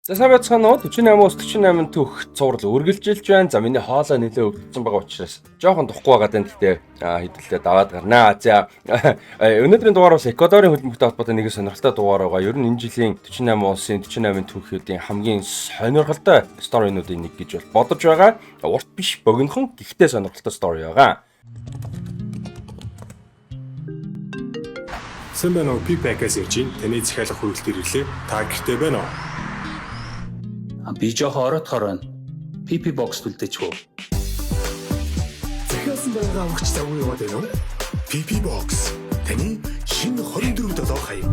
За, сайн байцгаана уу? 48-аас 48 түүх цуврал үргэлжилж байна. За, миний хоолой нэлээ өвдсөн байгаа учраас жоохон тухгүй байгаа даа. Гэхдээ хэдэлтэй даваад гарнаа. За, өнөөдрийн дугаар бас Эквадорын хөлбөмбөгтэй холбоотой нэг сонирхолтой дугаар байгаа. Ер нь энэ жилийн 48 улсын 48 түүхүүдийн хамгийн сонирхолтой story нуудын нэг гэж бол бодож байгаа. Урт биш, богинохон, гэхдээ сонирхолтой story байгаа. Сайн байна уу? Pipack-аас ярьж байна. Таны захиалга хүргэлт ирлээ. Та гэртээ байна уу? Би жоохон оройтхоор байна. PP box үлдээчих үү? Захиалсан байгаа авахч завгүй яваад байна уу? PP Box. Таны шинэ 24 7 хаяг.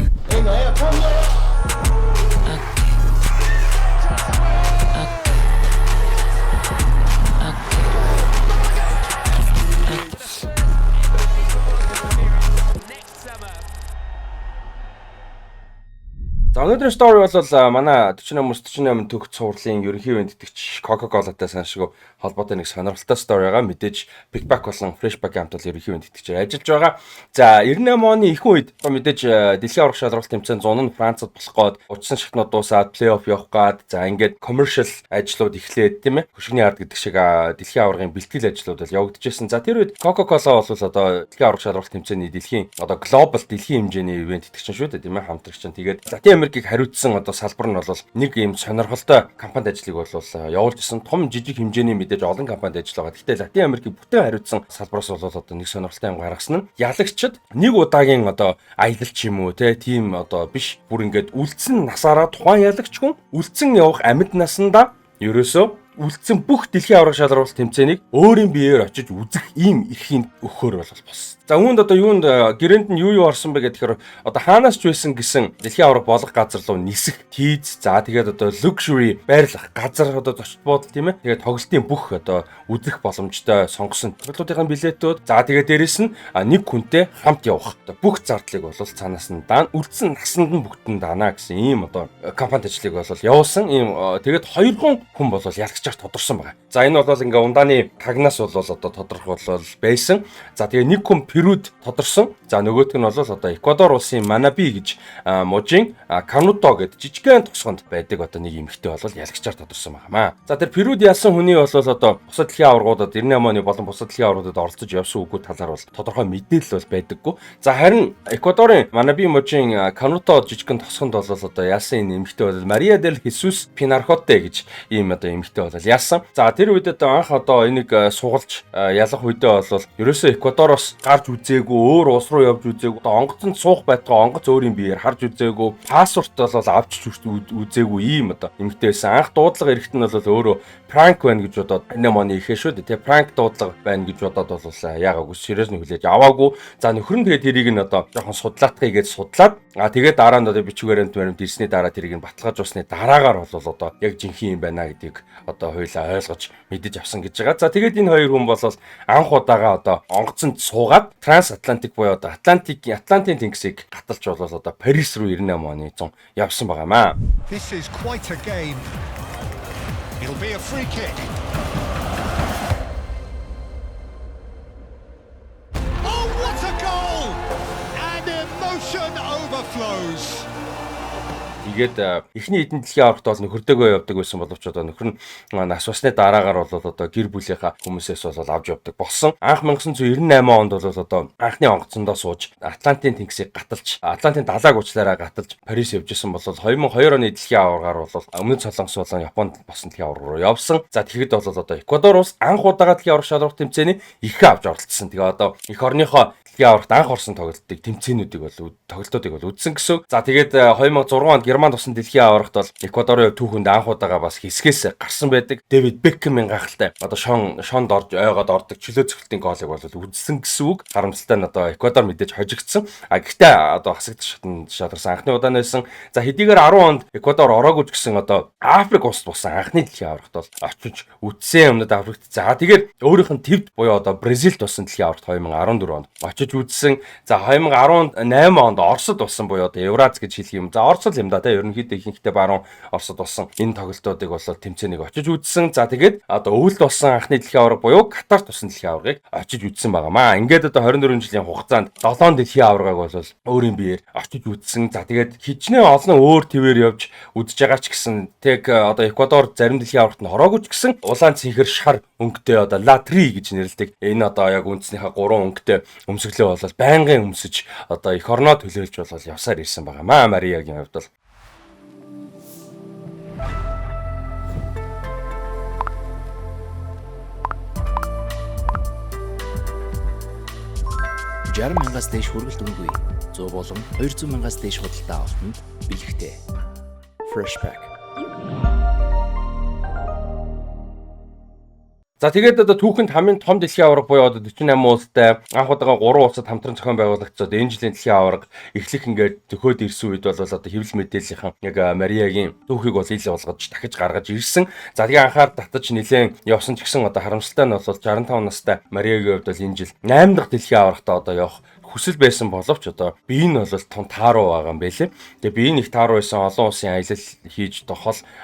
За, өнөөдрийн story бол манай 48 48 түүх цувралын ерөнхий бэлтгэгч Coca-Cola-тай саншгүй холбоотой нэг сонирхолтой story байгаа. Мэдээж Big Pack болон Fresh Pack хамт бол ерөнхий бэлтгэгчээр ажиллаж байгаа. За, 98 оны ихэнх үед одоо мэдээж дэлхийн аварга шалралт тэмцээн 100 нь Францад болох гээд учсан шатнууд дуусаад плей-офф явах гээд, за, ингээд commercial ажлууд эхлээд, тийм ээ, хөшигний ард гэдэг шиг дэлхийн аваргын бэлтгэл ажлууд бол явагдажсэн. За, тэр үед Coca-Cola бол одоо дэлхийн аварга шалралт тэмцээний дэлхийн одоо global дэлхийн хэмжээний event итгэж шүү дээ, тийм ээ, хамтрагч чинь. Тэгээд Латин Америкийг хариуцсан одоо салбар нь бол нэг ийм сонирхолтой компанид ажлыг бол явуулж исэн. Том жижиг хэмжээний мэдээж олон компанид ажил байгаа. Гэхдээ Латин Америкийг бүтэн хариуцсан салбараас бол одоо нэг сонирхолтой юм гаргасан нь ялагчид нэг удаагийн одоо аялал ч юм уу те, тийм одоо биш, бүр ингээд үлдсэн насаараа тухайн ялагч хүн үлдсэн явах амьд насандаа ерөөсөө үлдсэн бүх дэлхийн аварга шалралт тэмцээнийг өөрийн биеэр очиж үзэх ийм эрхийн өгөхөөр бол болсон. За, үүнд одоо юунд гэрээнд нь юу юу орсон бэ гэхээр одоо хаанаас ч байсан гэсэн дэлхийн аварга болох газар руу нисэх тийз, за, тэгээд одоо luxury байрлах газар, одоо зочд буудал, тийм ээ. Тэгээд тоглолтын бүх одоо үзэх боломжтой сонгосон тоглолтын билетүүд, за, тэгээд дээрэс нь нэг хүнтэй хамт явах одоо бүх зардлыг бол цаанаас нь даана, үлдсэн насанд нь бүгд нь даана гэсэн ийм одоо компанид ажлыг бол явуулсан. Ийм тэгээд хоёрхан хүн бол ялагчаар тодорсон байгаа. За, энэ бол ингээ ундааны тагнаас бол одоо тодорхойлол байсан. За, тэгээ нэг хүн Перуд тодорсон. За, нөгөөх нь бол одоо Эквадор улсын Манаби гэж мужийн Кануто гэд жижигхэн тосгонд байдаг одоо нэг эмэгтэй бол ялагчаар тодорсон байнамаа. За, тэр Перуд ялсан хүний бол одоо бусад дэлхийн аваргуудад, 98 оны болон бусад дэлхийн аваргуудад оролцож явсан үгүй талаар бол тодорхой мэдээлэл бол байдаггүй. За, харин Эквадорын Манаби мужийн Кануто жижигхэн тосгонд бол одоо ялсан энэ эмэгтэй бол Мария дел Хесус Пинархоте гэж ийм одоо эмэгтэй бол ялсан. За, тэр үед одоо анх одоо энийг сугалж ялах үедээ бол ерөөсөө Эквадороос гарч үзээгүй, өөр улс руу явж үзээгүй, одоо онгоцонд суух байтугай онгоц өөрийн биеэр харж үзээгүй, паспорт бол авч үзээгүй ийм одоо эмэгтэй байсан. Анх дуудлага эрэхт нь бол өөрөө prank байна гэж бодоод, энэ оны ихээ шүү дээ. Тэгээ prank дуудлага байна гэж бодоод бол яагаагүй, сериус нь хүлээж аваагүй. За, нөхөр нь тэгээд тэрийг нь одоо жоохон судлаатахыг гэж судлаад, тэгээд дараа нь одоо бичиг баримт баримт ирсний дараа тэрийг нь баталгаажуулсны дараагаар бол одоо яг жинхэнэ юм байна гэдгийг одоо хоёулаа ойлгож мэдэж авсан гэж байгаа. За, тэгээд энэ хоёр хүн бол анх удаага одоо онгоцонд суугаад Трансатлантик буюу одоо Атлантын тэнгисийг гаталж бол одоо Парис руу 98 оны 100 явсан байгаамаа. This is quite a game. It'll be a free kick. Oh, what a goal! And emotion overflows. Тэгээд эхний хэдэн дэлхийн аваргад бол нөхөртэйгөө явдаг байсан боловч одоо нөхөр нь нас басны дараагаар бол одоо гэр бүлийнхаа хүмүүсээс бол авч явдаг болсон. Анх 1998 онд бол одоо анхны онгоцондоо сууж Атлантын тэнгисийг гаталж, Атлантын далайг уучлаараа гаталж Парис явж исэн бол 2002 оны дэлхийн аваргаар бол Өмнөд Солонгос болон Японд болсон дэлхийн аварга руу явсан. За, тэгэхэд бол одоо Эквадор улс анх удаага дэлхийн аварга шалралт тэмцээний ихээ авч оролцсон. Тэгээ одоо эх орныхоо дэлхийн аваргад анх орсон тоглолтыг, тэмцээнүүдийг бол, тоглолтуудыг бол үзсэн гэсэн. За, тэгээд 2006 онд Германд болсон дэлхийн аваргад бол Эквадорын түүхэнд анх удаага бас хэсгээс гарсан байдаг. Дэвид Бекхэмийн гайхалтай одоо шонд орж ойгоод ордог чөлөө цохилтын гоолыг бол үзсэн гэсэн үг. Харамсалтай нь одоо Эквадор мэдээж хожигдсон. А гэхдээ одоо хасагдах шатанд шалгарсан анхны удаа нь байсан. За, хэдийгээр 10 онд Эквадор ороогүй ч гэсэн одоо Африк улсад болсон анхны дэлхийн аваргад бол очиж үтсэн, Өмнөд Африкт. За, тэгээд өөрийнх нь төвд буюу одоо Бразилд болсон дэлхийн аваргад 2014 онд очиж үзсэн. За, 2018 онд Оросд болсон буюу одоо Евраз гэж хэлэх юм. За, Орос л юм да. Тэ ерөнхийдөө ихэнхдээ баруун Оросд болсон энэ тоглолтуудыг бол тэмцээнийг очиж үзсэн. За тэгээд одоо өвөлд болсон анхны дэлхийн аварга буюу Катарт болсон дэлхийн аваргыг очиж үзсэн байгаамаа. Ингээд одоо 24 жилийн хугацаанд 7 дэлхийн аваргыг бол өөрийн биеэр очиж үзсэн. За тэгээд хичнээн олон өөр твээр явж үзэж байгаа ч гэсэн тэг одоо Эквадор зарим дэлхийн аваргад нь хороогүй ч гэсэн улаан цэнхэр шар өнгөтэй одоо Латри гэж нэрлэдэг. Энэ одоо яг үндснийхээ 3 өнгөтэй өмсөглөө бол байнгын өмсөж одоо эх орноо төлөөлж бол явсаар ирсэн байгаамаа. Мариагийн хувьд бол $60,000-аас дээш хүргэлт үнэгүй. 100 болон 200,000-аас дээш худалдаа авалтанд бэлэгтэй. Freshpack. За тэгээд одоо түүхэнд хамгийн том дэлхийн аварга буюу одоо 48 улстай анх удаага 3 улсад хамтран зохион байгуулагдсан энэ жилийн дэлхийн аварга эхлэх ингээд төхөөд ирсэн үед бол одоо хэвлэл мэдээллийнхэн яг Мариагийн түүхийг бол ил болгож дахиж гаргаж ирсэн. За тэгээ анхаар татаж нэлээд явсан ч гэсэн одоо харамсалтай нь бол 65 настай Мариагийн хувьд бол энэ жил 8 дахь дэлхийн аваргатаа одоо явах хүсэл байсан боловч одоо бие нь бол тун тааруу байгаа юм байлээ. Тэгээ бие нь их тааруу байсан, олон улсын аялал хийж одоо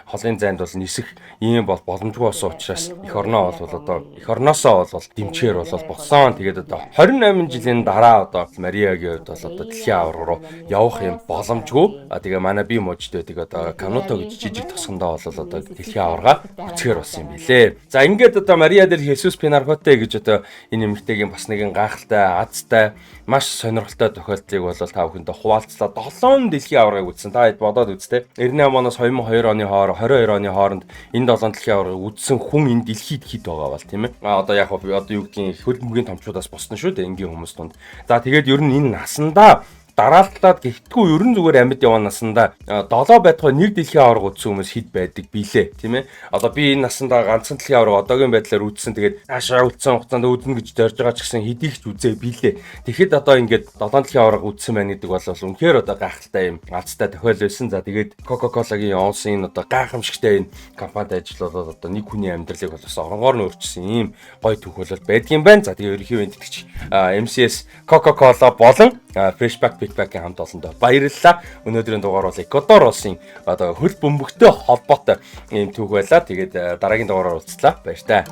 холын зайд бол нисэх ийм бол боломжгүй болсон учраас эх орноо бол одоо эх орноосоо бол дэмчээр бол болсон. Тэгээд одоо 28 жилийн дараа одоо Мариагийн хувьд бол одоо дэлхийн аварга руу явах юм боломжгүй. А тэгээ манай бие мужид байдаг одоо Кануто гэж жижиг тосгондоо бол одоо дэлхийн аварга үцхээр болсон юм билээ. За ингээд одоо Мария дел Хесус Пинархоте гэж одоо энэ эмэгтэйгийн бас нэгэн гайхалтай, азтай, маш сонирхолтой тохиолдлыг бол та бүхэндээ хуваалцлаа. 7 дэлхийн аваргыг үзсэн. Та хэд бодоод үзтээ. 98 оноос 2002 оны хооронд 22 оны хооронд энэ 7 дэлхийн аваргыг үзсэн хүн энэ дэлхийд хэд байгаа бол тийм ээ. А одоо яг одоо юу гэдгийг хөл бөмбөгийн томчуудаас босно шүү дээ энгийн хүмүүс тунд. За тэгээд ер нь энэ насандаа дараалтлаад гихтгүй ерөн зүгээр амьд яваа насандаа 7 байтугай нэг дэлхийн аварга үзсэн хүмүүс хэд байдаг билээ тийм ээ. Одоо би энэ насандаа ганцхан дэлхийн аварга одоогийн байдлаар үзсэн, тэгээд цаашаа үлдсэн хугацаанд үзнэ гэж зорж байгаа ч гэсэн хэдийг ч үзээ билээ. Тэгэхэд одоо ингээд 7 дэлхийн аварга үзсэн байна гэдэг бол үнэхээр одоо гайхалтай юм азтай тохиол байсан. За тэгээд Coca-Cola-гийн онсын энэ одоо гайхамшигтай энэ компанид ажиллаулаад одоо нэг хүний амьдралыг бол бас оронгоор нь өөрчилсөн ийм гоё түүх бол байдгийн байна. За тэгээд ерөнхий бэлтгэгч MCS Coca-Cola болон Freshpack Pickpack-ийн хамт олондоо баярлалаа. Өнөөдрийн дугаар бол Эквадор улсын одоо хөл бөмбөгтэй холбоотой ийм түүх байлаа. Тэгээд дараагийн дугаараар уулзлаа. Баяртай.